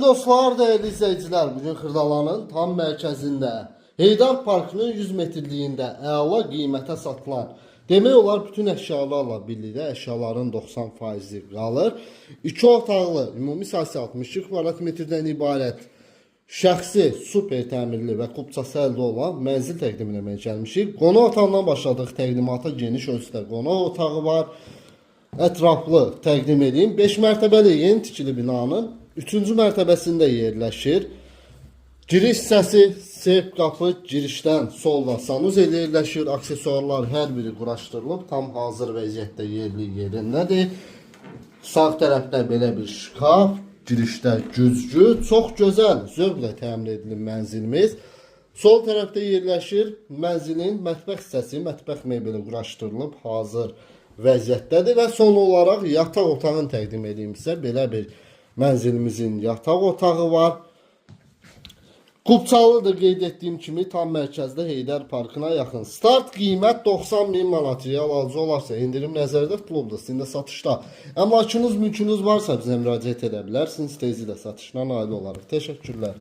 dostlar, dəyərli izləyicilər, bugün Xırdalanın tam mərkəzində, Heydar Parkının 100 metrliyində əla qiymətə satılan, demək olar bütün əşyalarla birlikdə əşyaların 90%-i qalır. 2 otaqlı, ümumi sahəsi 62 kvadrat metrdən ibarət şəxsi super təmirli və kupçası əldə olan mənzil təqdim etməyə gəlmişik. Qonaq otağından başladıq təqdimata, geniş ölçüdə qonaq otağı var. Ətraflı təqdim edeyim. 5 mərtəbəli yeni tikili binanın 3-cü mərtəbəsində yerləşir. Giriş hissəsi seyf qapı, girişdən solda sanuzel yerləşir. Aksesuarlar hər biri quraşdırılıb, tam hazır vəziyyətdə yerli yerindədir. Sağ tərəfdə belə bir şkaf, girişdə güzgü, çox gözəl, zövqlə təmir edilib mənzilimiz. Sol tərəfdə yerləşir mənzilin mətbəx hissəsi, mətbəx mebeli quraşdırılıb, hazır vəziyyətdədir və son olaraq yataq otağını təqdim edeyim sizə. Belə bir mənzilimizin yataq otağı var. Kupçalıdır, qeyd etdiyim kimi tam mərkəzdə Heydər Parkına yaxın. Start qiymət 90 min manat. Real alıcı olarsa endirim nəzərdə tutulubdur. Sizin də satışda əmlakınız, mülkünüz varsa bizə müraciət edə bilərsiniz. Tezliklə satışdan nail olarıq. Təşəkkürlər.